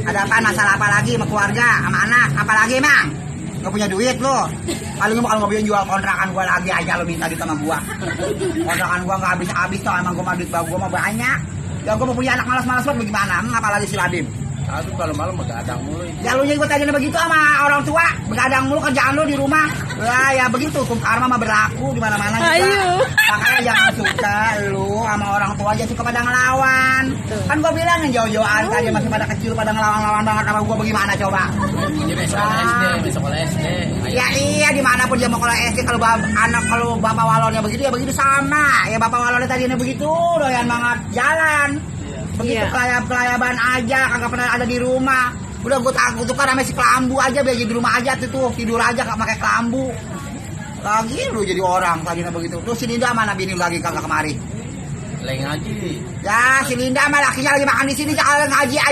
Ada apa? Masalah apa lagi sama keluarga, sama anak? Apa lagi emang? Gak punya duit lo. Paling kalau nggak bisa jual kontrakan gua lagi aja lo minta duit sama gua. Kontrakan gua nggak habis tuh, emang gua mah duit gua mah banyak. Ya gua mau punya anak malas-malas buat bagaimana? Emang apalagi si Ladim? Aduh kalau malam begadang mulu. Ya lu juga tadi begitu sama orang tua, begadang mulu kerjaan lu di rumah. Lah ya begitu, hukum karma mah berlaku di mana-mana juga. Makanya jangan suka lu sama orang tua aja suka pada ngelawan. Kan gua bilang yang jauh-jauhan tadi masih pada kecil pada ngelawan-lawan banget sama gua bagaimana coba? Ini besok sekolah SD. Ya iya dimanapun dia mau sekolah SD kalau anak kalau bapak walonnya begitu ya begitu sama. Ya bapak walonnya tadinya begitu doyan banget jalan. Begitu kelayaban aja kagak pernah ada di rumah. Udah gue takut tuh kan sama si kelambu aja biar di rumah aja tuh tidur aja gak pakai kelambu. Lagi lu jadi orang tadinya begitu. Terus si Linda mana bini lagi kagak kemari? Lagi ngaji. Ya si Linda mah lakinya lagi makan di sini jangan ngaji aja.